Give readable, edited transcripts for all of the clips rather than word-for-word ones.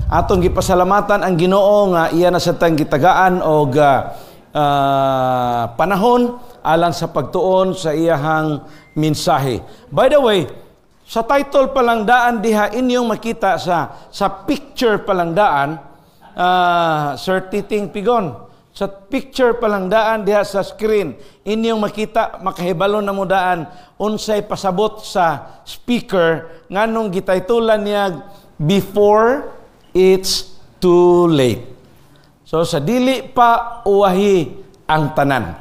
Atong gipasalamatan ang Ginoo nga iya na sa tang gitagaan og panahon alang sa pagtuon sa iyahang mensahe. By the way, sa title pa lang daan diha inyong makita sa picture pa lang daan, Sir Titing Pigon, sa picture pa lang daan diha sa screen, inyong makita, makahibalo na mo daan unsay pasabot sa speaker nganong gitaytulan niya "Before It's Too Late." So sa dili pa uwahi ang tanan.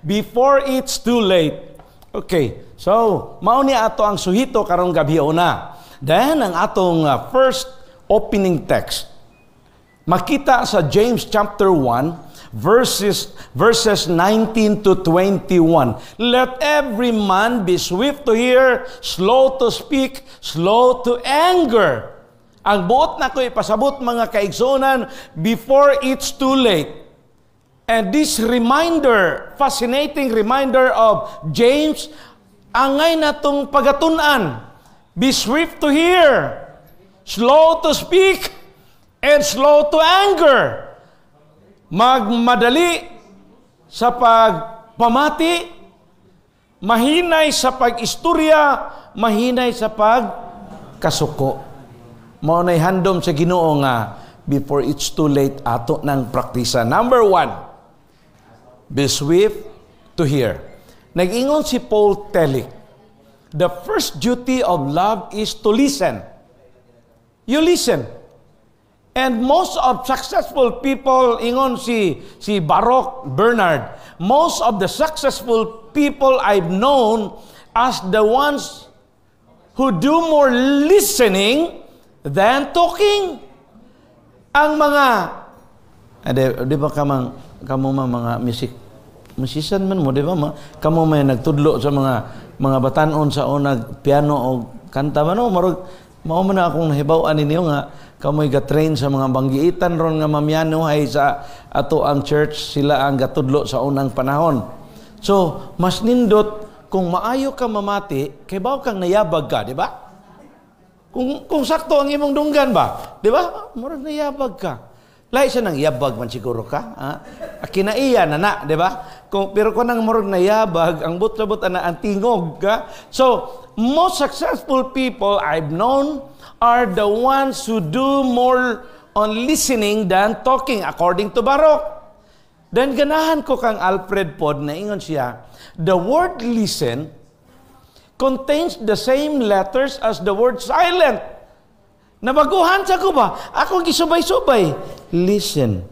Before it's too late. Okay. So, mao ni ato ang suhito karong gabi una. Then ang atong first opening text makita sa James chapter 1 verses 19 to 21. "Let every man be swift to hear, slow to speak, slow to anger." Ang buot nako ipasabot, mga kaigsuonan, before it's too late. And this reminder, fascinating reminder of James, angay natong pagatun-an. Be swift to hear, slow to speak, and slow to anger. Magmadali sa pagpamati, mahinay sa pag-istorya, mahinay sa pagkasuko. Mao nay handom sa Ginoo nga before it's too late ato nang praktisa. Number one, be swift to hear. Nag-ingon si Paul Tillich, "The first duty of love is to listen." You listen. And most of successful people, ingon si Baruch Bernard, "Most of the successful people I've known as the ones who do more listening than talking." Ang mga, di ba kamang, kamo man mga musician man mo, di ba? Ma, kamo may nagtudlo sa mga batanon sa unag piano o kanta man, no? Marug, mao man na akong nahibaw-an ninyo nga kamoy ga-train sa mga banggiitan ron nga mamyano ay sa ato ang church, sila ang gatudlo sa unang panahon. So, mas nindot kung maayo ka mamati, kay baw kang nayabag ka, di ba? Kung sakto ang imong dunggan ba, di ba? Murag nayabag ka. Lahi siya nang yabag man siguro ka. Ha? Kinaiya na na, di ba? Pero kung nang murag nayabag, ang but-sabot ana ang tingog ka. So, most successful people I've known are the ones who do more on listening than talking, according to Baruch. Then ganahan ko kang Alfred pod na ingon siya, "The word 'listen' contains the same letters as the word 'silent.'" Nabaguhan sa ko ba? Ako gisubay-subay. Listen.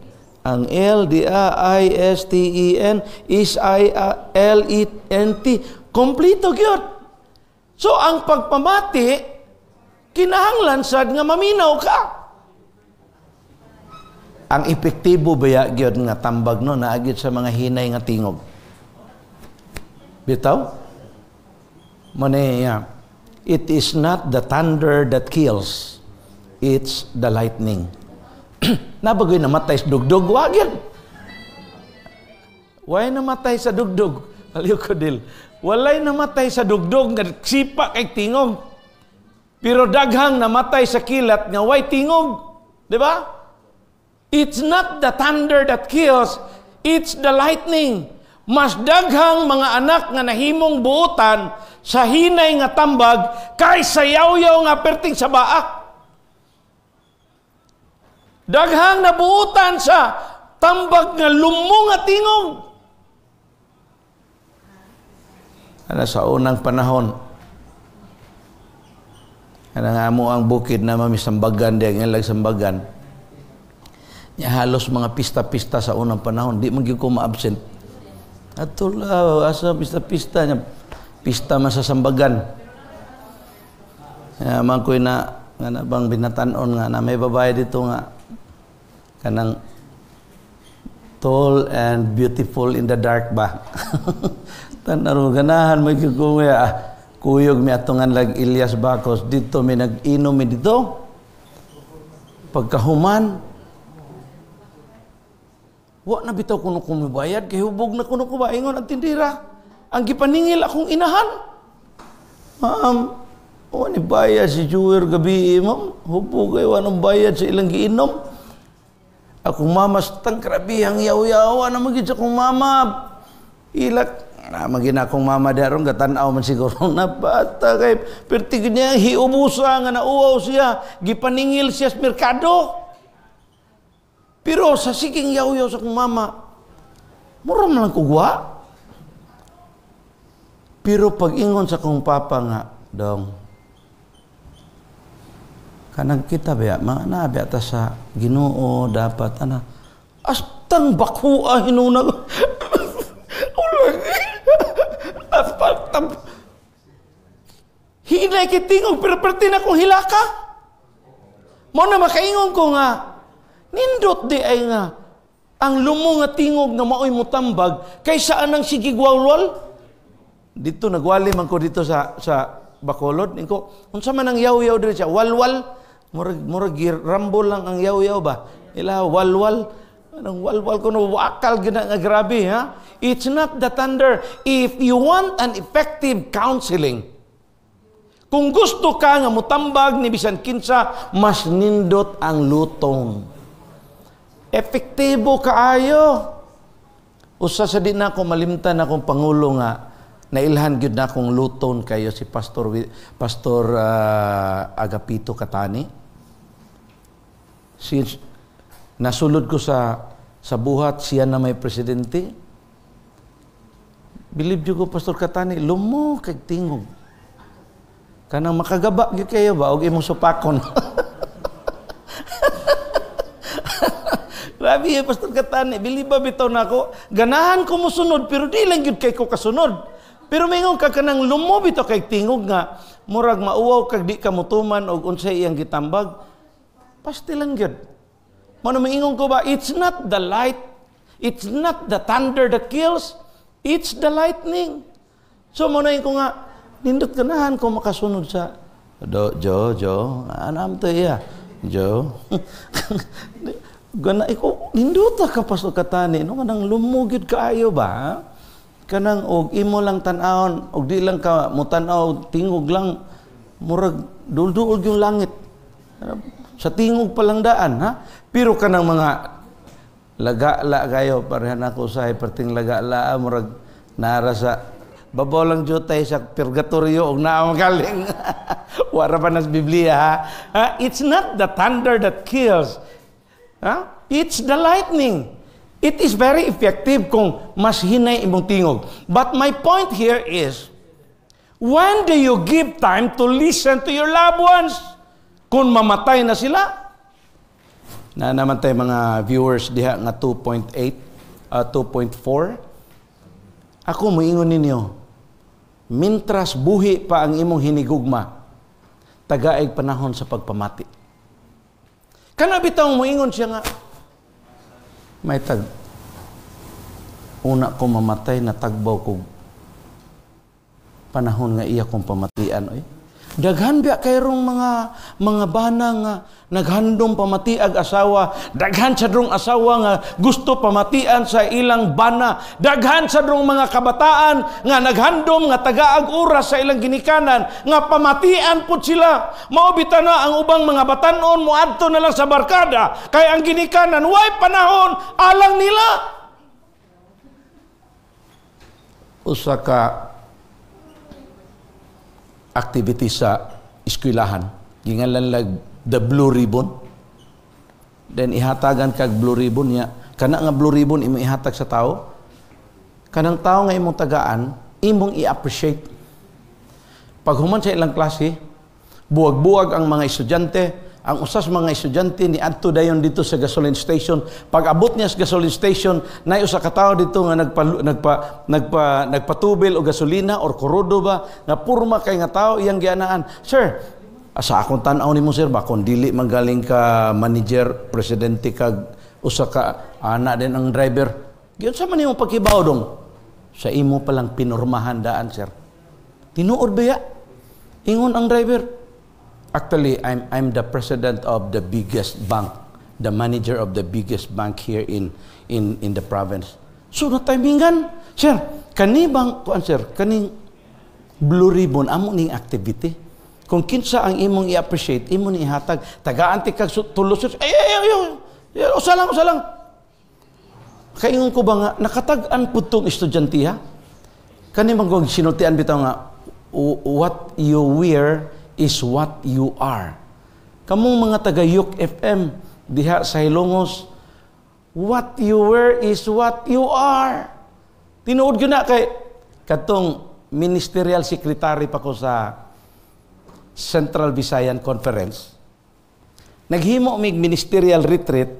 Ang L, D, A, I, S, T, E, N, is I, A, L, E, N, T. Kompleto gyud. So, ang pagpamati, kinahanglan sad nga maminaw ka. Ang epektibo baya gyud nga tambag, no, naagid sa mga hinay nga tingog. Bitaw? Mane, it is not the thunder that kills, it's the lightning. Nabagoy namatay sa dugdog, wagin. Way namatay sa dugdog. Aliw ko dil. Walay namatay sa dugdog nga sipa kay tingog. Pero daghang namatay sa kilat nga way tingog. Di ba? It's not the thunder that kills, it's the lightning. Mas daghang mga anak nga nahimong buutan sa hinay nga tambag kaysa yaw-yaw nga perting sa baak. Daghang nabuutan sa tambag nga lumo nga tingog. Ana sa unang panahon, ana nga mo ang bukid na mamisambagan di ang ilag sambagan. Nya halos mga pista-pista sa unang panahon, di man gyud ko ma-absent. Atol asa pista-pista nya, pista man sa sambagan. Ya, man ko'y na nga na bang binatan-on nga na may babae dito nga kanang tall and beautiful in the dark ba. Tanaro ganahan mo gyud ko nga kuyog mi atungan lag Elias Bacos dito mi nag-inom mi dito. Pagkahuman wa na bitaw kuno ko mibayad kay hubog na kuno ko ba ingon ang tindira. Ang gipaningil akong inahan. Ma'am, O ni bayad si Jewer gabi, ma'am. Hubo kayo anong bayad sa ilang giinom. Akong mama tang krabihang yaw-yawa na magid sa akong mama. Ilak na magin akong mama daron gatan-aw man siguro na bata kay perti niya hiubusa nga nauwaw siya, gipaningil siya sa merkado. Pero sa siging yaw-yaw sa akong mama, mura man lang kugwa. Pero pag ingon sa akong papa nga, "Dong, kanang kita ba, mga nabi ta sa Ginoo dapat ana," astang bakua hinuna. Ulang. Hinay kitingog pero perti na kong hilaka. Mo na makaingon ko nga nindot di ay nga ang lumo nga tingog nga maoy mutambag kaysa anang sige gwawlwal. Dito nagwali man ko dito sa Bacolod ningko unsa man ang yaw-yaw diri siya walwal, murag rambol lang ang yaw-yaw ba ila walwal. Anong walwal ko no wakal gina nga grabe ha. It's not the thunder. If you want an effective counseling, kung gusto ka nga mutambag ni bisan kinsa, mas nindot ang lutong. Epektibo kaayo. Usa sa di na ako malimtan akong pangulo nga nailhan gyud na akong luton kayo si Pastor Agapito Katani. Since nasulod ko sa buhat siya na may presidente. Believe ko Pastor Katani, lumo kay tingog. Kanang makagaba gyud kayo ba og imong supakon. Grabe eh, Pastor Katani, believe ba bitaw nako, ganahan ko mosunod pero di lang gyud kay ko kasunod. Pero mingon ka kanang lumo bitaw kay tingog nga murag mauwaw kag di ka motuman og unsay iyang gitambag. Pasti lang gyud. Mao na maingon ko ba, it's not the light, it's not the thunder that kills, it's the lightning. So mao na ko nga nindot ganahan ko makasunod sa do jo jo anam to iya jo. Gana iko nindot ka Pastor Katani no kanang lumugid kaayo ba kanang og imo lang tan-awon og di lang ka motan-aw tingog lang murag dulduol yung langit sa tingog pa lang daan ha. Pero kanang mga laga-la kayo parehan ako sa perting laga-la murag nara sa babaw lang jutay sa purgatorio og naa magaling. Wara pa nas Biblia ha? It's not the thunder that kills. Ha? It's the lightning. It is very effective kung mas hinay imong tingog. But my point here is, when do you give time to listen to your loved ones? Kung mamatay na sila? Na naman tayo mga viewers diha nga 2.8, 2.4. Ako moingon ninyo, mintras buhi pa ang imong hinigugma, tagaig panahon sa pagpamati. Kana bitaw moingon siya nga, may tag, una ko mamatay na tagbaw ko panahon nga iya kong pamatian. Oy. Daghan biya kayrong mga bana nga naghandom pamatiag asawa, daghan sa drong asawa nga gusto pamatian sa ilang bana, daghan sa drong mga kabataan nga naghandom nga tagaag oras sa ilang ginikanan nga pamatian pud sila. Mao bitaw na ang ubang mga batan-on moadto na lang sa barkada kay ang ginikanan way panahon alang nila. Usa ka activity sa eskwelahan gingalan lag the blue ribbon. Then ihatagan kag blue ribbon niya, kana nga blue ribbon imong ihatag sa tao, kanang tao nga imong tagaan imong i-appreciate. Pag human sa ilang klase, buwag-buwag ang mga estudyante. Ang usas mga estudyante ni adto dayon dito sa gasoline station. Pag abot niya sa gasoline station, nay usa ka tawo dito nga nagpatubil og gasolina or korodo ba nga purma kay nga tawo iyang gianaan. "Sir, sa akong tan-aw nimo sir ba kon dili magaling ka manager, presidente kag usa ka ana din ang driver. Giunsa man imong pagkibaw dong? Sa imo pa lang pinormahan daan sir." Tinuod ba ya? Ingon ang driver, "Actually, I'm the president of the biggest bank, the manager of the biggest bank here in the province." So na-timingan, "Sir, kani bang kuan sir, kaning blue ribbon amo ning activity. Kung kinsa ang imong i-appreciate, imo ni ihatag. Tagaan ti kag tulos. Ay, ay, ay, ay, usa lang, usa lang. Kaingon ko ba nga, nakatag-an po tong estudyante, ha? Kani man kong sinultian bitaw nga, what you wear is what you are. Kamong mga taga-Yuk FM, diha sa Hilongos, what you wear is what you are. Tinuod yun na kay, katong ministerial secretary pa ko sa Central Visayan Conference, naghimo mig ministerial retreat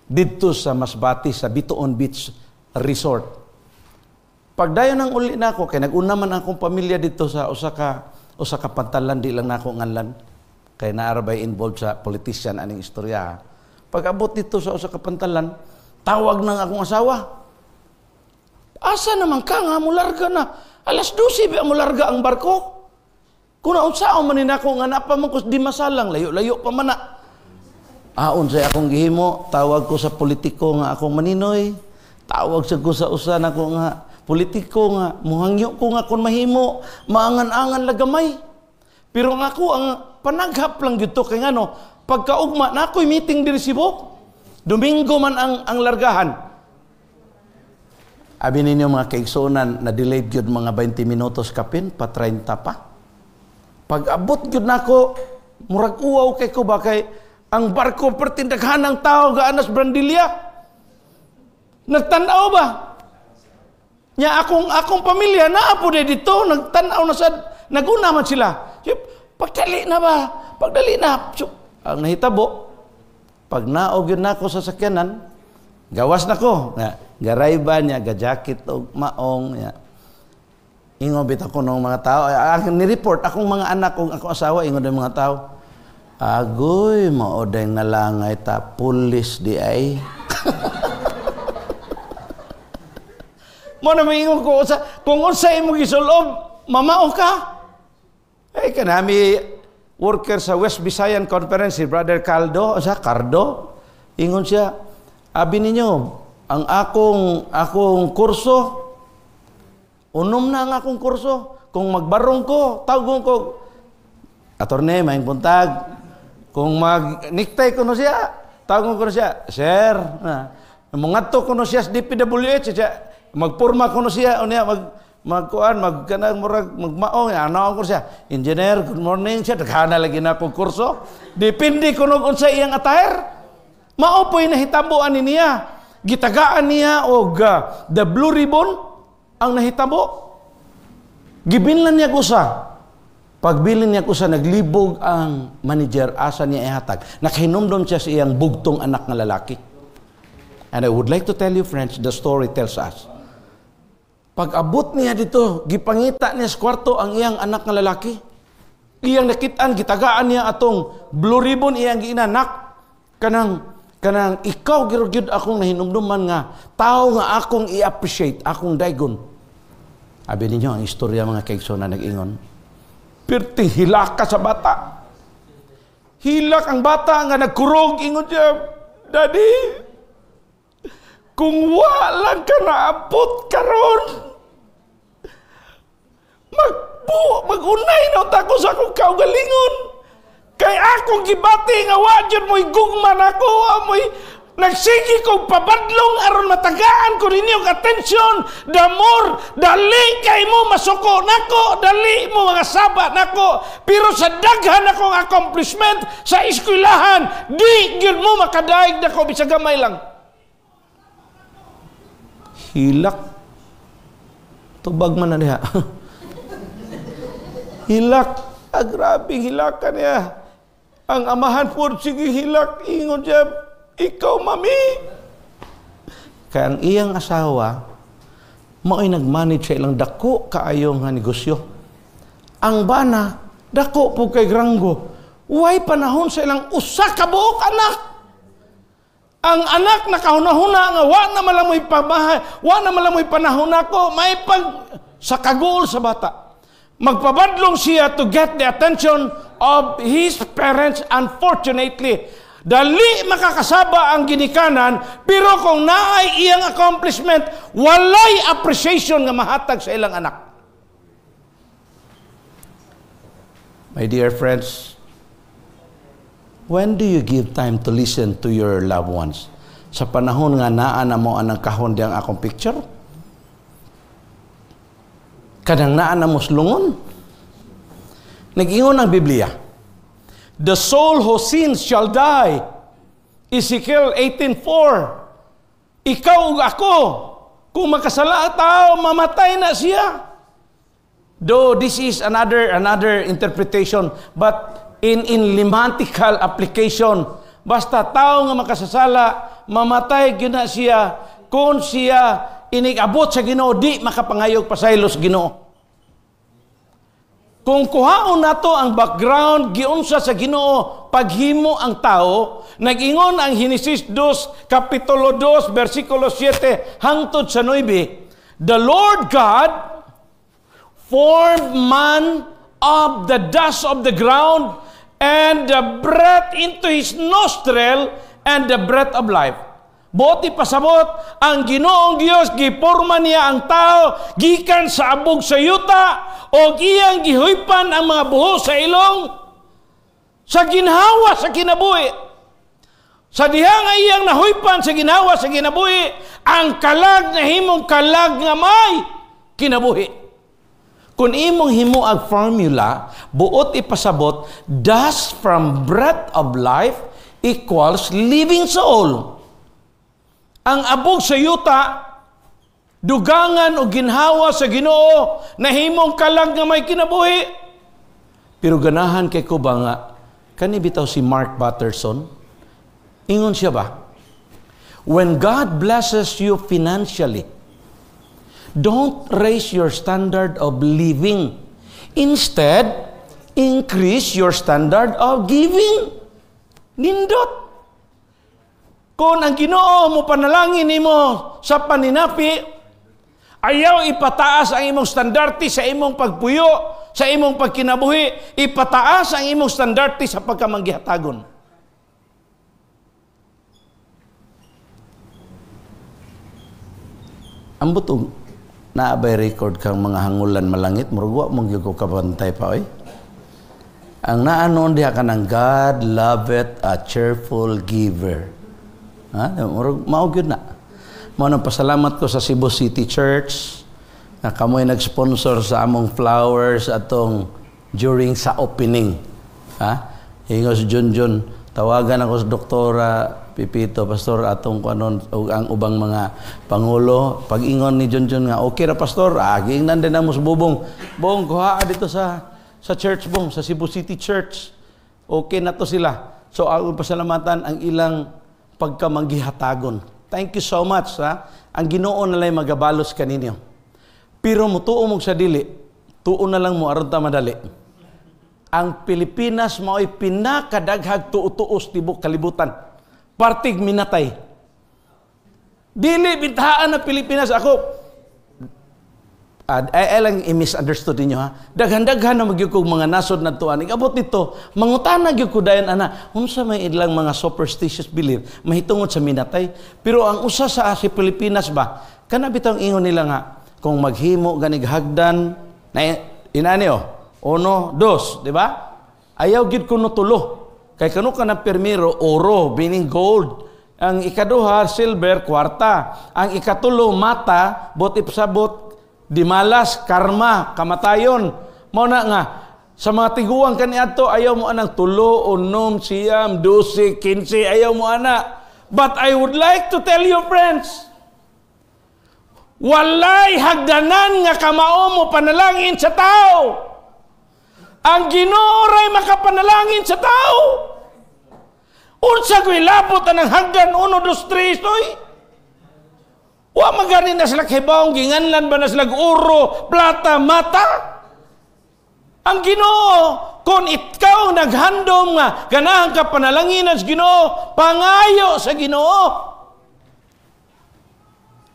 didto sa Masbate sa Bitoon Beach Resort. Pagdayon ang uli nako kay nag-una man akong pamilya dito sa usa ka pantalan, di lang nako nganlan kay naa ra bay involved sa politician aning istorya. Pag abot dito sa usa ka pantalan, tawag nang akong asawa. "Asa naman ka nga mularga na? Alas 12 ba mularga ang barko?" Kung naunsaon man ni nako nga napa man ko di masalang, layo-layo pa man na. Aon say akong gihimo, tawag ko sa politiko nga akong maninoy, tawag sa ko sa usa nako nga politiko nga muhangyo ko nga kung mahimo, maangan-angan lagamay. Pero ang ako ang panaghap lang gyud kay ngano, pagkaugma na ako'y meeting diri Cebu. Domingo man ang largahan. Abi ninyo, mga kaigsuonan, na delayed gyud mga 20 minutos kapin, pa 30 pa. Pag abot gyud nako, murag uwaw kay ko ba kay ang barko pertindaghan ng tao gaanas Brandilla. Nagtan-aw ba? Nya akong pamilya naa po dito, nagtan-aw na sad, naguna man sila. Pagdali na ba? Pagdali na. So, ang nahitabo, pag naog yun nako sa sakyanan, gawas na ko. Nga, garayba niya, ga-jacket og maong niya. Ingon bitaw ko ng mga tao, ang ni-report akong mga anak ug akong asawa, ingon ng mga tao, "Agoy, mao day nalangay ta, pulis di ay." Mo na maingon ko sa kung unsa imong gisulob, mamao ka. Ay kanami worker sa West Visayan Conference si Brother Caldo, sa Cardo, ingon siya, "Abi ninyo, ang akong kurso, unom na ang akong kurso. Kung magbarong ko, tawgon ko, 'Attorney, maayong buntag.' Kung mag-necktie ko no siya, tawgon ko no siya, 'Sir.' Na, mungadto ko no siya sa DPWH, siya, magpurma ko no siya, unya magkuan, mag kanang murag magmaong, ano ko siya, 'Engineer, good morning.' Siya, daghana lagi na akong kurso." Depende ko no unsa iyang attire. Mao po'y nahitabuan ni niya. Gitagaan niya og the blue ribbon ang nahitabo. Gibilnan niya usa. Pagbilin niya usa, naglibog ang manager asa niya ihatag. Nakahinumdom siya sa iyang bugtong anak nga lalaki. And I would like to tell you, friends, the story tells us. Pag abot niya dito, gipangita niya sa kwarto ang iyang anak nga lalaki. Iyang nakitaan, gitagaan niya atong blue ribbon, iyang giinanak. Kanang ikaw gyud akong nahinumduman nga tao nga akong i-appreciate, akong daygon. Abi ninyo ang istorya, mga kaigsoon, na nag-ingon. Pirti hilak ka sa bata. Hilak ang bata nga nagkurog, ingon siya, "Daddy, kung wa lang ka naabot karon, magunay na unta ko sa akong kaugalingon. Kay akong gibati nga wa jud mo'y gugma nako, wa mo'y nagsige kog pabadlong aron matagaan ko ninyo og atensyon. The more dali kay mo masuko nako, dali mo mga saba nako, pero sa daghan akong accomplishment sa eskwelahan, di gyud mo makadaig nako bisag gamay lang." Hilak. Tubag man na diha. Hilak. Ah, grabe hilakan niya. Ang amahan po, sige hilak. Ingon siya, "Ikaw, mami." Kaya ang iyang asawa, mao'y nag-manage sa ilang dako kaayong nga negosyo. Ang bana, dako po kay granggo. Way panahon sa ilang usa ka buok anak. Ang anak nakahuna-huna nga wa na man mo'y pabahay, wa na man mo'y panahon nako, may pag sa kaguol sa bata. Magpabadlong siya to get the attention of his parents. Unfortunately, dali makakasaba ang ginikanan, pero kung naay iyang accomplishment, walay appreciation nga mahatag sa ilang anak. My dear friends, when do you give time to listen to your loved ones? Sa panahon nga naa na mo anang kahon diyang akong picture? Kanang naa na mo slungon? Nag-ingon ang Biblia, "The soul who sins shall die." Ezekiel 18:4. Ikaw ug ako, kung makasala tao, mamatay na siya. Though this is another interpretation, but in semantical application, basta tao nga makasasala, mamatay gyud na siya kung siya inig-abot sa Ginoo, di makapangayog pasaylo sa Ginoo. Kung kuhaon nato ang background giunsa sa Ginoo paghimo ang tao, nag-ingon ang Henesis 2 kapitulo 2 bersikulo 7 hangtod sa 9, "The Lord God formed man of the dust of the ground and the breath into his nostril and the breath of life." Buot ipasabot, ang Ginoong Dios giporma niya ang tao gikan sa abog sa yuta o iyang gihuypan ang mga buho sa ilong sa ginhawa sa kinabuhi. Sa diha nga iyang nahuypan sa ginhawa sa kinabuhi, ang kalag nahimong kalag nga may kinabuhi. Kung imong himo ang formula, buot ipasabot, dust from breath of life equals living soul. Ang abog sa yuta, dugangan o ginhawa sa Ginoo, nahimong kalag nga may kinabuhi. Pero ganahan kay ko ba nga, kani bitaw si Mark Batterson, ingon siya ba, "When God blesses you financially, don't raise your standard of living. Instead, increase your standard of giving." Nindot. Kung ang Ginoo mo panalangin nimo sa paninapi, ayaw ipataas ang imong standarte sa imong pagpuyo, sa imong pagkinabuhi, ipataas ang imong standarte sa pagkamanggihatagon. Ambot og naabay record kang mga hangulan malangit, murag wa mong gyud ko kabantay pa oy. Ang naa noon diha kanang God loveth a cheerful giver. Ha? Murag mao gyud na. Mao nang pasalamat ko sa Cebu City Church na kamoy nag-sponsor sa among flowers atong during sa opening. Ha? Ingon si Junjun, tawagan ako sa Doktora Pipito, Pastor, atong kuanon ug ang ubang mga pangulo. Pag-ingon ni Junjun nga okay ra pastor, giingnan din namo sa bubong. Bong kuha dito sa church bong, sa Cebu City Church. Okay na to sila. So ang pasalamatan ang ilang pagkamanggihatagon. Thank you so much, ha. Ang Ginoo na lang magabalos kaninyo. Pero mutuo mong sa dili, tuo na lang mo aron ta madali. Ang Pilipinas mao'y pinakadaghag tuo-tuos tibok kalibutan. Partig minatay. Dili bintahaan ang Pilipinas ako. Ay lang i-misunderstood ninyo ha. Daghan-daghan na magyud kog mga nasod na tuan. Igabot nito, mangutana gyud ko dayon ana, unsa may ilang mga superstitious belief mahitungod sa minatay. Pero ang usa sa si Pilipinas ba, kana bitong ingon nila nga kung maghimo ganig hagdan na inani oh, uno, dos, di ba? Ayaw gyud kuno tulo. Kay kanu ka na permiro oro, meaning gold. Ang ikaduha silver, kwarta. Ang ikatulo mata, bot ipsabot dimalas, karma, kamatayon. Mao na nga sa mga tiguang kaniadto ayaw mo anang tulo, unom, siyam, 12, 15, ayaw mo ana. But I would like to tell you friends, walay hagdanan nga kamao mo panalangin sa tao. Ang Ginoo ray makapanalangin sa tao. Unsa ko'y labot anang hagdan 1, 2, 3, oy? Wa magani na sila kibawong ginganlan ba na sila oro, plata, mata? Ang Ginoo, kung ikaw naghandom nga ganahan ka panalangin sa Ginoo, pangayo sa Ginoo.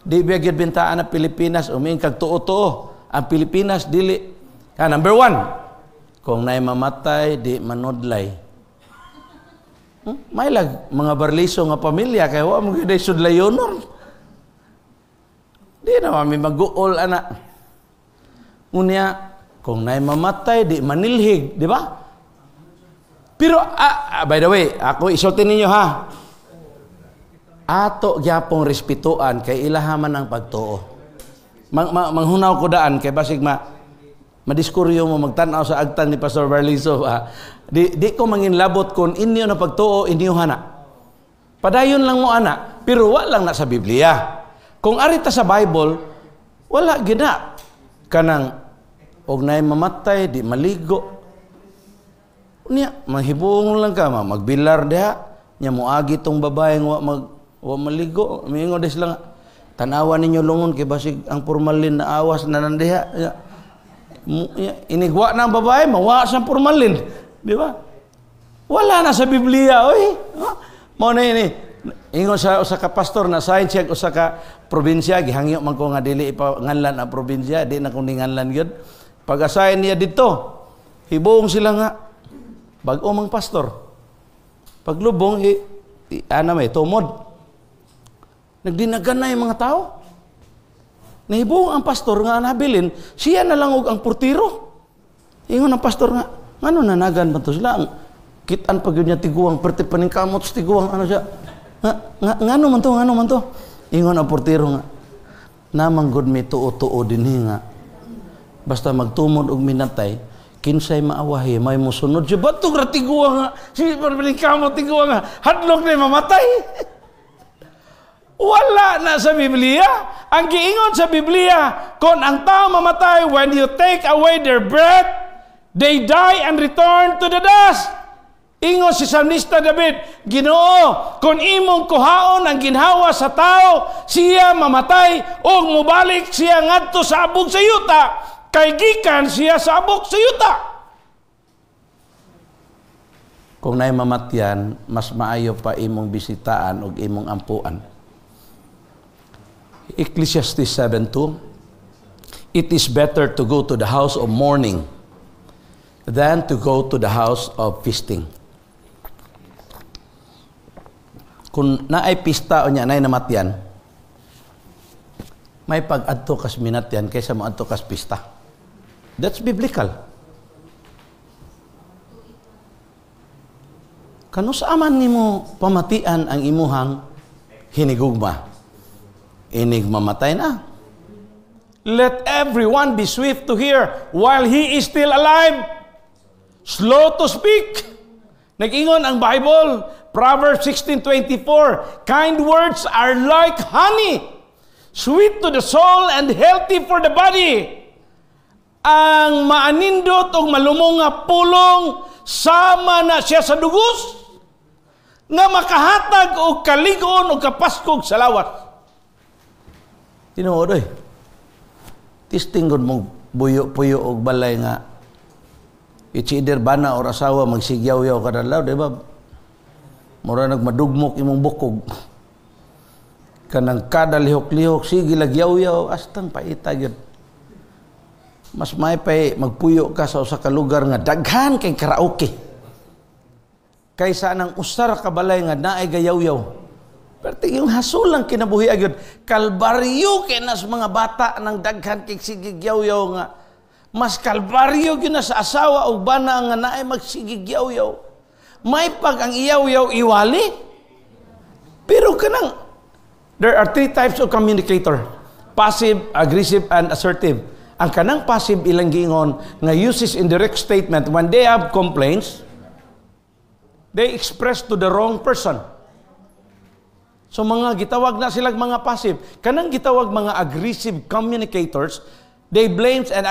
Di ba gyud bintaan ang Pilipinas, umiing kag tuo-tuo. Ang Pilipinas dili. Ka number 1, kung naay mamatay di manudlay. May lag mga barliso nga pamilya kay wa mo gyud sudlayonon. Di na mami mag-uol ana. Unya, kung naay mamatay di manilhig, di ba? Pero by the way, ako isulti ninyo ha. Ato gyapong respetuan kay ilahaman ang pagtuo. Manghunaw ko daan kay basig madiskuryo mo magtan-aw sa agtang ni Pastor Barliso. Ha? Di ko manginlabot kung inyo na pagtuo, inyo hana. Padayon lang mo ana, pero wa lang na sa Biblia. Kung arita sa Bible, wala gina. Kanang og naay mamatay, di maligo. Unya, mahibuong lang ka, magbilar diha. Nya moagi tong babae nga wa maligo. Miingon des lang, tanawa ninyo lungon kay basig ang formalin na awas na nandiha. Ya, inigwa na ang babae, mawa sa formalin. Di ba? Wala na sa Biblia, oy. Mao na ini. Ingon sa usa ka pastor na sign siya usa ka probinsya, gihangyo man ko nga dili ipanganlan ang probinsya, di na ko ninganlan gyud. Pag-assign niya dito, hibuong sila nga bag-o mang pastor. Paglubong ana may tumod. Nagdinagan na yung mga tao. Nahibuong ang pastor nga nabilin, siya na lang og ang portiro. Ingon ang pastor nga, ngano nanagan ba to sila? Ang kitan pag yun niya tiguang, perti paningkamot sa tiguang, ano siya? Nga, nga, ngano man to, ngano man to? Ingon ang portiro nga, namang gud may tuo-tuo dinhi nga. Basta magtumod og minatay, kinsay maawahi, may musunod siya. Batog ra tiguang nga, si paningkamot tiguang nga, hadlok na mamatay. Wala na sa Biblia. Ang giingon sa Biblia, kung ang tao mamatay, when you take away their breath, they die and return to the dust. Ingon si Salmista David, Ginoo, kung imong kuhaon ang ginhawa sa tao, siya mamatay ug mobalik siya ngadto sa abog sa yuta, kay gikan siya sa abog sa yuta. Kung naay mamatyan, mas maayo pa imong bisitaan ug imong ampuan. Ecclesiastes 7:2, it is better to go to the house of mourning than to go to the house of feasting. Kung naay pista o niya, naay namatyan, may pag-adto kas minatyan kaysa moadto kas pista. That's biblical. Kanu sa aman nimo pamatian ang imuhang hinigugma? Inig mamatay na. Let everyone be swift to hear while he is still alive. Slow to speak. Nag-ingon ang Bible, Proverbs 16:24, kind words are like honey, sweet to the soul and healthy for the body. Ang maanindot o malumong nga pulong, sama na siya sa dugos, nga makahatag o kaligon o kapaskog sa lawas. Tinuod oy. Tisting gud mo buyo-puyo og balay nga it's either bana or asawa magsigyaw-yaw kada adlaw, di ba? Mura nagmadugmok imong bukog. Kanang kada lihok-lihok sige lagyaw-yaw astang paita gyud. Mas may pay magpuyo ka sa usa ka lugar nga daghan kay karaoke. Kaysa nang usar ka balay nga naay gayaw-yaw. Pero yung hasulang kinabuhi agad, kalbaryo kay nas mga bata ng daghan kay sigigyaw-yaw nga. Mas kalbaryo gyud na sa asawa o bana nga naay magsigigyaw-yaw. May pag ang iyaw-yaw iwali. Pero kanang, there are three types of communicator. Passive, aggressive, and assertive. Ang kanang passive ilang giingon nga uses indirect statement when they have complaints, they express to the wrong person. So mga gitawag na silang mga passive. Kanang gitawag mga aggressive communicators, they blames and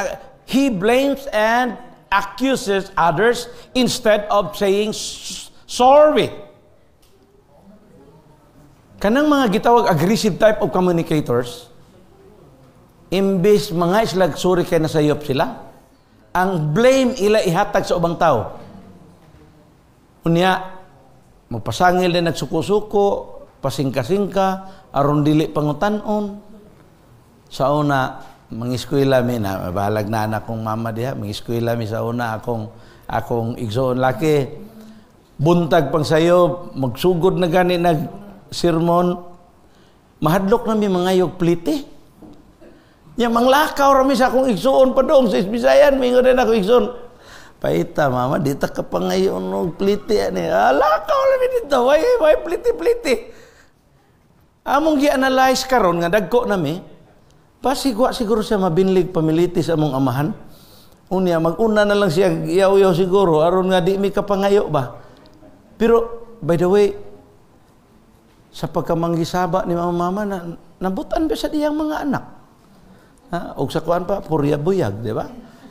he blames and accuses others instead of saying sorry. Kanang mga gitawag aggressive type of communicators, imbes mga islag sorry kay nasayop sila, ang blame ila ihatag sa ubang tao. Unya, magpasangil din nagsuko-suko, pasingka-singka, aron dili pangutan-on. Sa una, mangiskwela mi na, bahalag na anak kong mama diha, mangiskwela mi sa una akong igsoon laki. Buntag pang sayo, magsugod na gani nag sermon, mahadlok na mi mangayog plite. Nya manglakaw ra mi sa akong igsoon pa dong sa Bisayan, mingon din ako igsoon. Paita, mama, di ta ka pangayon og pliti ani. Ala ka wala dito. Why why pliti pliti? Among gi-analyze karon nga dagko nami, basig wa siguro siya mabinlig pamiliti sa among amahan. Unya mag-una na lang siya yaw-yaw siguro aron nga di mi kapangayo ba. Pero by the way, sa pagkamanggisaba ni mama mama na nabutan ba sa diyang mga anak? Ha? Og sa kuan pa, purya buyag, di ba?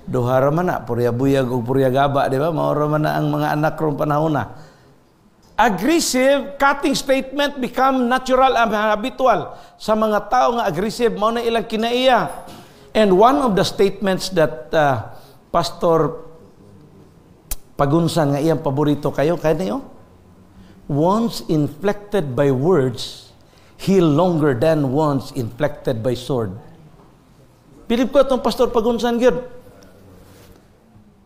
Duha ra man na, purya buyag ug purya gaba, di ba? Mao ra man na ang mga anak rong panahon na. Aggressive cutting statement become natural and habitual sa mga tao nga aggressive, mao na ilang kinaiya. And one of the statements that Pastor Pagunsan nga iyang paborito kayo, kaya niyo? "Wounds inflicted by words heal longer than wounds inflicted by sword." Bilib ko itong Pastor Pagunsan gyud.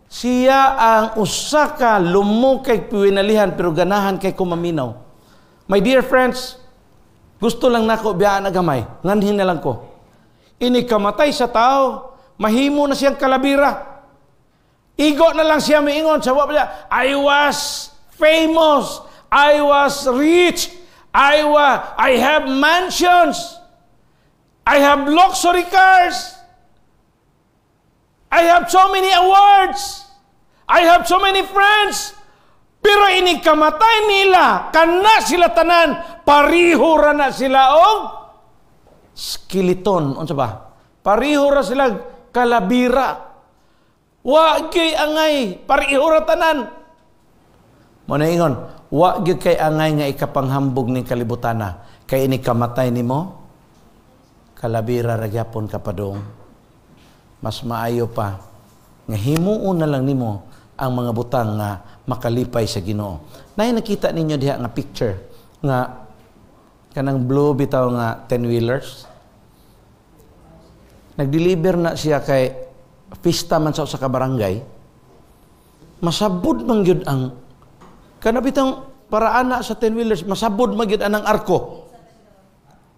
Siya ang usa ka lumo kay piwinalihan pero ganahan kay kumaminaw. My dear friends, gusto lang nako biyaan na gamay, nganhin na lang ko. Ini kamatay sa tao, mahimo na siyang kalabira. Igo na lang siya miingon sa wa niya, "I was famous, I was rich, I have mansions, I have luxury cars, I have so many awards, I have so many friends." Pero ini kamatay nila, kana sila tanan, pariho ra na sila og skeleton. Unsa ba? Pariho ra sila kalabira. Wa gyud angay, pariho ra tanan. Mo na ingon, wa gyud kay angay nga ikapanghambog ning kalibutana kay ini kamatay nimo kalabira ra gyapon ka padung. Mas maayo pa nga himuon na lang nimo ang mga butang nga makalipay sa Ginoo. Nay nakita ninyo diha nga picture nga kanang blue bitaw nga 10 wheelers. Nagdeliver na siya kay pista man sa usa ka barangay. Masabod man gyud ang kana bitang para ana sa 10 wheelers, masabod man gyud anang arko.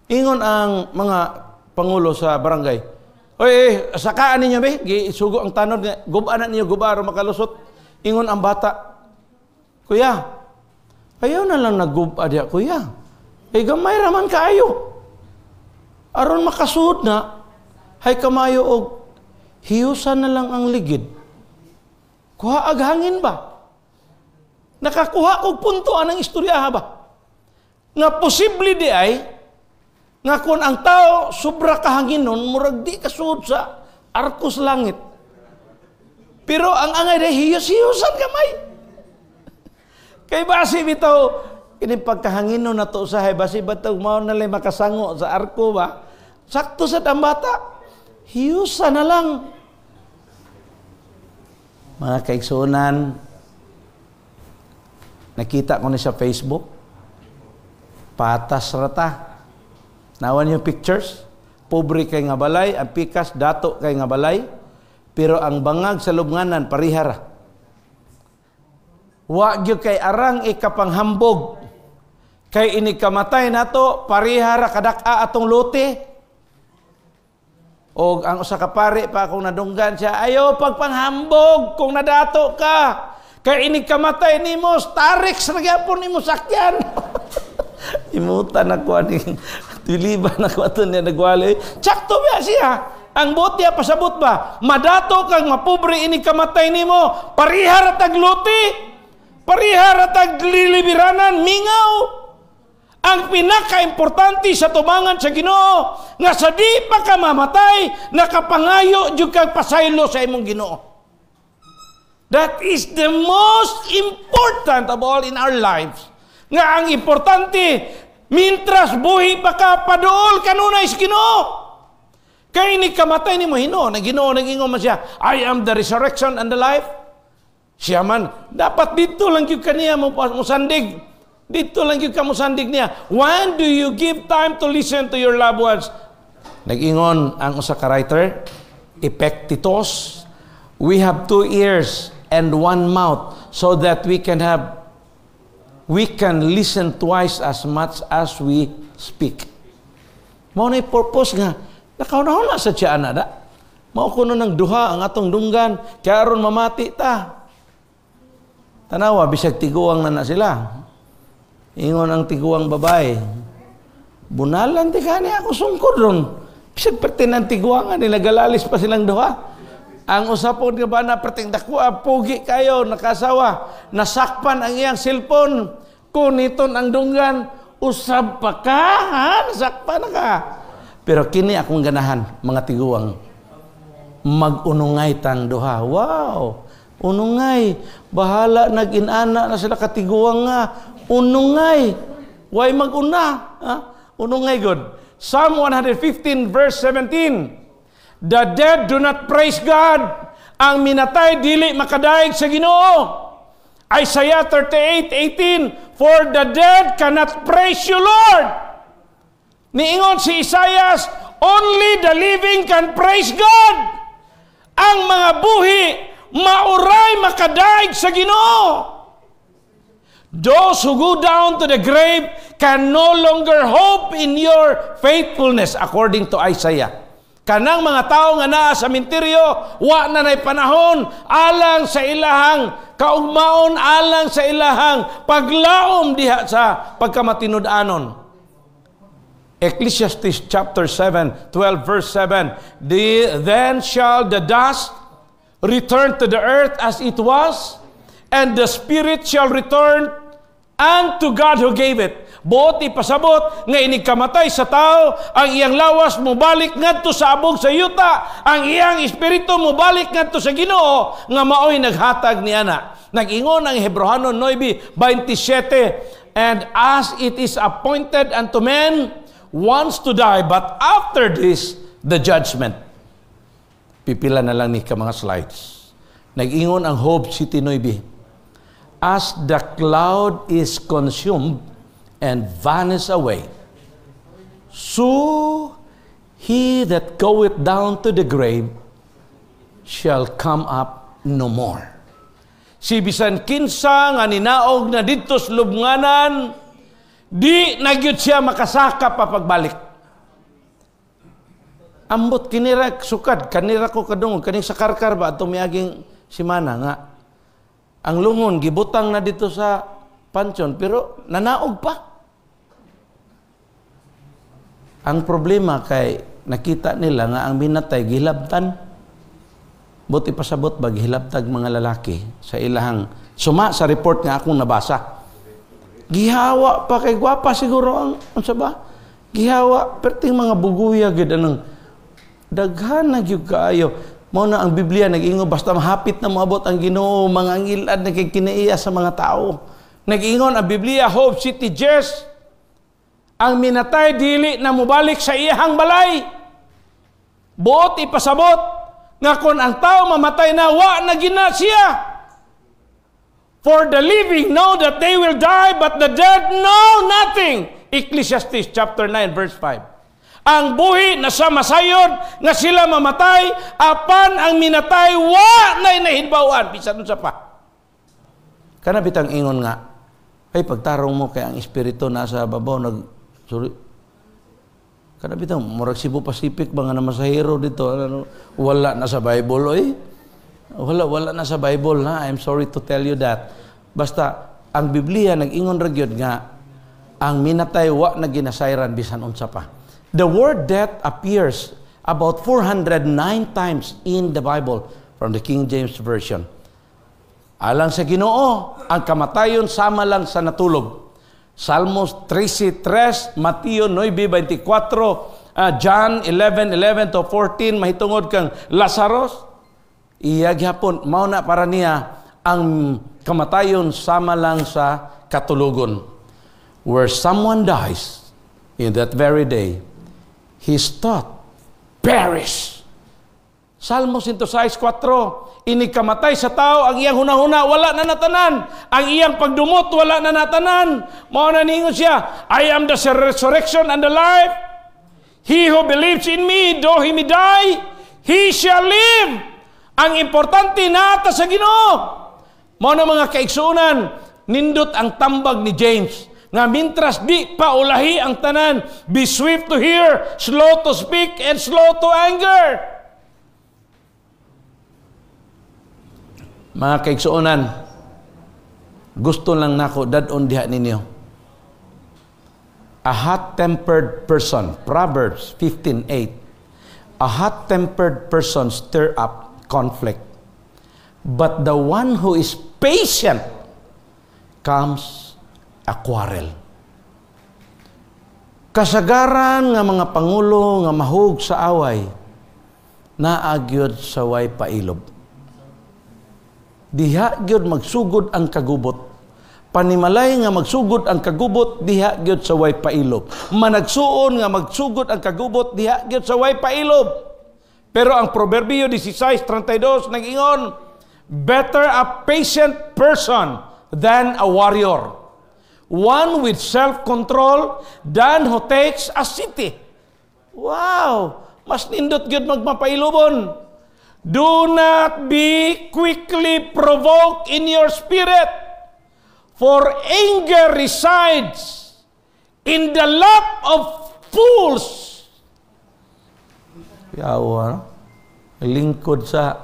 Ingon ang mga pangulo sa barangay, "Oy, eh, sakaan ninyo be, gisugo ang tanod nga guba na ninyo, guba aron makalusot." Ingon ang bata, "Kuya, ayaw na lang nagguba diya, kuya. Eh, gamay raman kaayo. Aron makasuod na, hay kamayo og hiyusan na lang ang ligid. Kuha ag hangin ba?" Nakakuha og punto anang istorya ba? Nga posible di ay, nga kung ang tao sobra kahanginon, murag di kasuod sa arko sa langit. Pero ang angay day hiyos-hiyosan gamay. Kay basi bitaw kini pagkahanginon na to usahay, basi bitaw mao na lay makasango sa arko ba? Sakto sa ang bata. Hiyusan na lang. Mga kaigsuonan, nakita ko ni sa Facebook, patas rata. Nawan yung pictures, pobre kay nga balay, ang pikas dato kay nga balay, pero ang bangag sa lubnganan parihara. Wa gyud kay arang ikapanghambog. Kay ini kamatay nato parihara kadak-a atong lote. Og ang usa ka pare pa akong nadunggan siya, "Ayo pagpanghambog kung nadato ka. Kay ini kamatay nimo, Starex ra gyapon nimo sakyan." Imutan ako ani tiliban ako ato niya nagwali. Sakto ba siya? Ang botya pasabot ba? Madato kang mapobre, ini kamatay nimo, parihara tag lote. Parihara tag lilibiranan, mingaw. Ang pinaka-importante sa tubangan sa Ginoo nga sa di pa ka mamatay, nakapangayo jud kag pasaylo sa imong Ginoo. That is the most important of all in our lives. Nga ang importante, mintras buhi pa ka, paduol kanunay sa Ginoo. Kay ni kamatay nimo Ginoo, na Ginoo nag-ingon man siya, "I am the resurrection and the life." Siya man, dapat dito lang gyud kaniya mo musandig. Dito lang gyud ka musandig niya. When do you give time to listen to your loved ones? Nag-ingon ang usa ka writer, Epictetus, "We have two ears and one mouth so that we can listen twice as much as we speak." Mao na purpose nga nakauna sa siya ana da. Mao kuno ng duha ang atong dunggan kay aron mamati ta. Tanawa, bisag tiguang na na sila. Ingon ang tiguang babae, "Bunalan ti kani ako sungkod ron." Bisag pertin ang tiguangan, nagalalis pa silang duha. Ang usapon nga bana perting dako, pugi kayo, nakasawa, nasakpan ang iyang cellphone, kuniton ang dunggan, "Usab pa ka, ha? Nasakpan na ka." Pero kini akong ganahan, mga tiguang, mag-unungay tang duha. Wow! Unungay. Bahala nag-inana na sila katiguang nga. Unungay. Why mag-una? Ha? Unungay good. Psalm 115 verse 17. The dead do not praise God. Ang minatay dili makadaig sa Ginoo. Isaiah 38:18. For the dead cannot praise you, Lord. Niingon si Isaiah, only the living can praise God. Ang mga buhi mauray makadaig sa Ginoo. Those who go down to the grave can no longer hope in your faithfulness, according to Isaiah. Kanang mga tao nga naa sa minteryo, wa na nay panahon alang sa ilahang kaugmaon, alang sa ilahang paglaom diha sa pagkamatinud-anon. Ecclesiastes chapter 7, 12 verse 7, "Then shall the dust return to the earth as it was, and the spirit shall return unto God who gave it." Buot ipasabot nga inig kamatay sa tao, ang iyang lawas mobalik ngadto sa abog sa yuta, ang iyang espiritu mobalik ngadto sa Ginoo nga maoy naghatag niana. Nag-ingon ang Hebrohanon 9:27, "And as it is appointed unto men once to die, but after this, the judgment." Pipila na lang ni ka mga slides. Nag-ingon ang Job 7:9, "As the cloud is consumed and vanish away, so he that goeth down to the grave shall come up no more." Si bisan kinsa nga ninaog na didto sa lubnganan, di na gyud siya makasaka pa pagbalik. Ambot kinira sukad kanira ko kadungog kaning sa Karkar ba atong miaging simana nga ang lungon gibutang na dito sa pansyon pero nanaog pa. Ang problema kay nakita nila nga ang minatay gilabtan. Buti pasabot ba gihilabtag mga lalaki sa ilahang suma sa report nga akong nabasa. Gihawa pa kay gwapa siguro ang unsa ba? Gihawa perting mga buguya gid anang daghan na gyud kaayo. Mao na ang Biblia nag-ingon basta mahapit na moabot ang Ginoo, mga ngilad na kay kinaiya sa mga tao. Nag-ingon ang Biblia, Job 7:10, ang minatay dili na mobalik sa iyahang balay. Buot ipasabot nga kon ang tao mamatay na, wa na gina siya. For the living know that they will die, but the dead know nothing. Ecclesiastes chapter 9 verse 5. Ang buhi na sa masayod nga sila mamatay, apan ang minatay wa na nahinbawan bisan unsa pa. Kana bitang ingon nga ay pagtarong mo kay ang espiritu nasa babaw nag sorry. Kana bitang murag Cebu Pacific ba nga namasahero dito, ano, wala na sa Bible oy. Wala na sa Bible ha. I'm sorry to tell you that. Basta ang Biblia nag-ingon ra gyud nga ang minatay wa na ginasayran bisan unsa pa. The word death appears about 409 times in the Bible from the King James Version. Alang sa Ginoo, ang kamatayon sama lang sa natulog. Salmos 13:3, Mateo 9:24, John 11:11 to 14, mahitungod kang Lazarus. Iya gihapon, mao na para niya ang kamatayon sama lang sa katulogon. Where someone dies in that very day, his thought perish. Salmo 106:4, inig kamatay sa tao, ang iyang hunahuna, wala na natanan. Ang iyang pagdumot, wala na natanan. Mao na ningon siya, "I am the resurrection and the life. He who believes in me, though he may die, he shall live." Ang importante nata sa Ginoo. Mao na mga kaigsuonan, nindot ang tambag ni James nga mintras di pa ulahi ang tanan, be swift to hear, slow to speak, and slow to anger. Mga kaigsuonan, Gusto lang nako dad-on diha ninyo. A hot-tempered person, Proverbs 15:8. A hot-tempered person stir up conflict, but the one who is patient calms a quarrel. Kasagaran nga mga pangulo nga mahug sa away, naa gyud sa way pailob. Diha gyud magsugod ang kagubot. Panimalay nga magsugod ang kagubot, diha gyud sa way pailob. Managsuon nga magsugod ang kagubot, diha gyud sa way pailob. Pero ang Proverbio 16:32 nag-ingon, "Better a patient person than a warrior. One with self-control than who takes a city." Wow! Mas nindot gyud magmapailobon. "Do not be quickly provoked in your spirit, for anger resides in the lap of fools." Yawa, no? Lingkod sa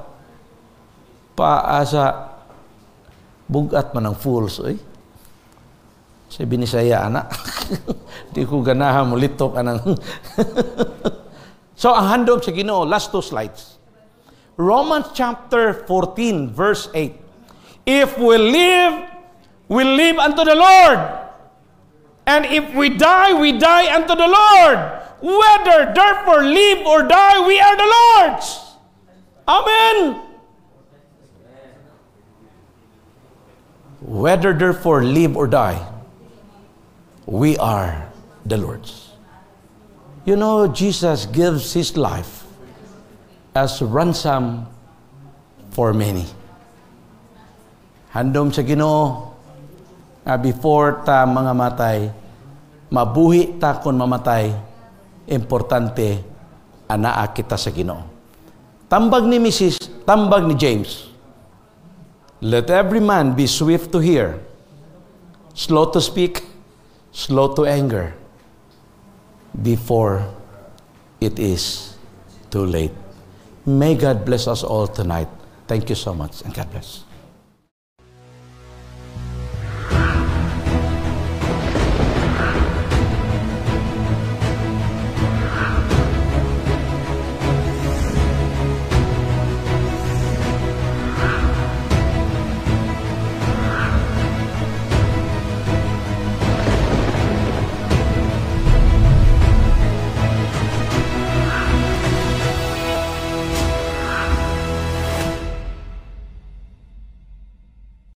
paa sa bugat man ang fools, oy. Sa Binisaya, ana. Di ko ganahan mo litok anang. So, ang handom sa Ginoo, last two slides. Romans chapter 14, verse 8. "If we live unto the Lord. And if we die unto the Lord. Whether therefore live or die, we are the Lord's." Amen. Whether therefore live or die, we are the Lord's. Jesus gives His life as ransom for many. Handom sa Ginoo nga before ta mga matay, mabuhi ta kon mamatay, importante anaa kita sa Ginoo. Tambag ni Mrs., tambag ni James, "Let every man be swift to hear, slow to speak, slow to anger, before it is too late." May God bless us all tonight. Thank you so much, and God bless.